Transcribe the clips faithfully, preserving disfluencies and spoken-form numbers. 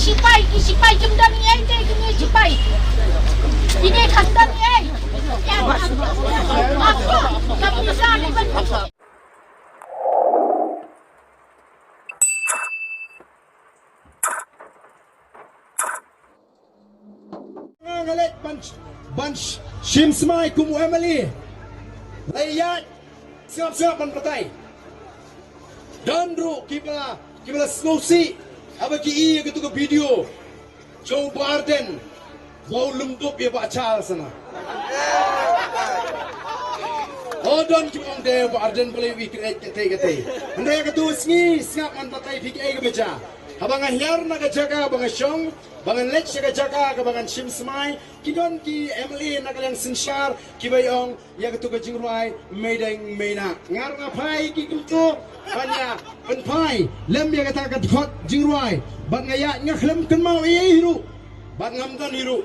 Sipai, ki sipai kim don ei te, kine sipai. Kine kan don ei. Ka pisa ni ban. Nga leit ban, ban shim smai kum u M L A. Lei ïaid sngap sngap ban batai. Don ruh kiba, kiba la sngewsih haba ki ïohi ïa katu ka video jong u Bah Ardent ba u lum dup ïa Bah Charles na. O don kiba ong de Bah Ardent ba lei wi kret kate kate. Hynrei ïa katu sngi sngap ban batai phi kaei kaba jia. Haba nga hiar na ka jaka ba nga shong, ba ngan leit sha ka jaka kaba ngan shim smai, ki don ki M L A na ka liang synshar kiba ong ïa katu ka jingrwai Meideng Meina. Nga ruh nga phai ki kumto ban ïa pynphai lem ïa kata ka dkhot jingrwai. Bad nga ïaid nga khlem kynmaw ei ei hi ruh. Bad ngam don hi ruh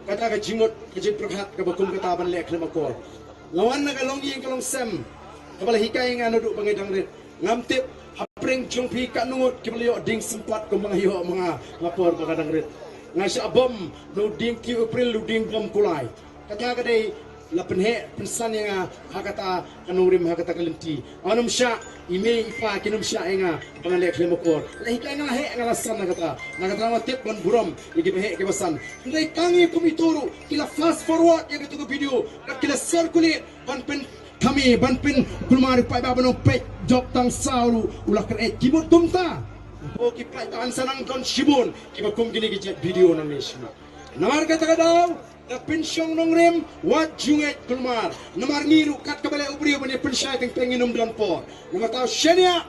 kata ka jingmut ka jingpyrkhat kaba kum kata ban leh khlem akor. Nga wan na ka longïing ka longsem kaba la hikai nga naduh ba nga dang rit. Ngam tip hapdeng jong phi katno ngut kiba la ïoh dieng sympat kumba nga ïoh ma nga ha por ba nga dang rit. Nga shah bom na u dieng three April, u dieng bom kulai. Kata ka dei la pynheh pynsan ïa nga ha kata ka nongrim, ha kata ka lynti. Ngam shah, i mei i pa kim shah ïa nga ba ngan leh khlem akor. La hikai nga la heh, nga la san na kata. Na kata nga tip ban burom ïa kiba heh kiba san. Hynrei tang ïa kum ito ruh ki la fast forward ïa katu ka video bad ki la circulate ban pynthame, ban pynkulmar ïa u paidbah ban ong peit, jop tang saw ruh u la kren, ki mut kumta. Ko ki paidbah, yn sa nang don shibun kiba kum kine ki jait video nangne shibun. Namar kata ka daw, da pynshong nongrim wat ju ngeit kulmar. Namar ngi ruh kat kaba leh u briew ban ïa pynshai teng teng ngin ym don por. Namar ta u shaniah,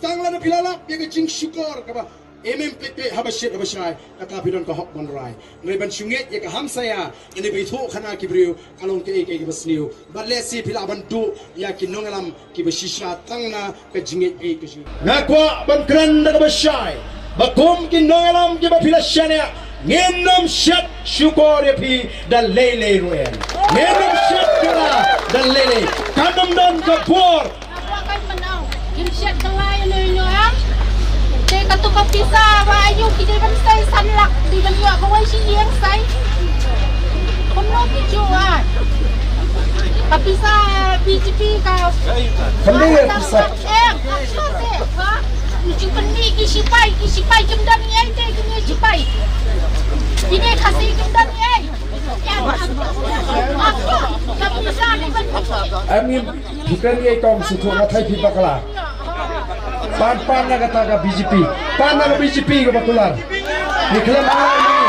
tang lada phi la lap ïa ka jingshukor kaba em em peit peit haba shit haba shai, kata phi don ka hok ban rai. Ngi ban shu ngeit ïa ka hamsaïa, kane ba ithuh khana ki briew ka long kaei kaei kaba sniew. Bad lehse phi lah ban duh ïa ki nongïalam kiba shisha tang na ka jingngeit beit ka jingngeit. Nga kwah ban kren da kaba shai ba kum ki nongïalam kiba phi la shaniah, ngin ym shet shukor ïa phi da lei lei ruh em. Ngin ym shet kylla da lei lei. Kan ym don ka bor. Kim shet kylla ïa no ïa no em. Te katu ka pisa ba ayu ki dei ban sai san lak, dei ban ïoh kawei shi ïing sai. Kumno ki ju ai. Ka pisa B J P ka. Kam dei ïa pisa. Em, ka pisa te, ha? Ki ju pynmih ki sipai, ki sipai kim don ei te, ki sipai. Ki dei Khasi kim don ei. Em, ngin phi kren ei kong, shu thuh nga thait phi bakla. Pan, pan na kata ka B J P. Pan na ka B J P kaba kular. Ngi khlem kular ngi.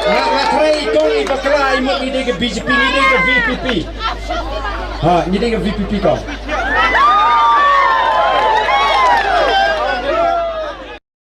Nga, nga tharai i kong i bakla i mut ngi dei ka B J P, ngi dei ka V P P. Ha, ngi dei ka V P P kong.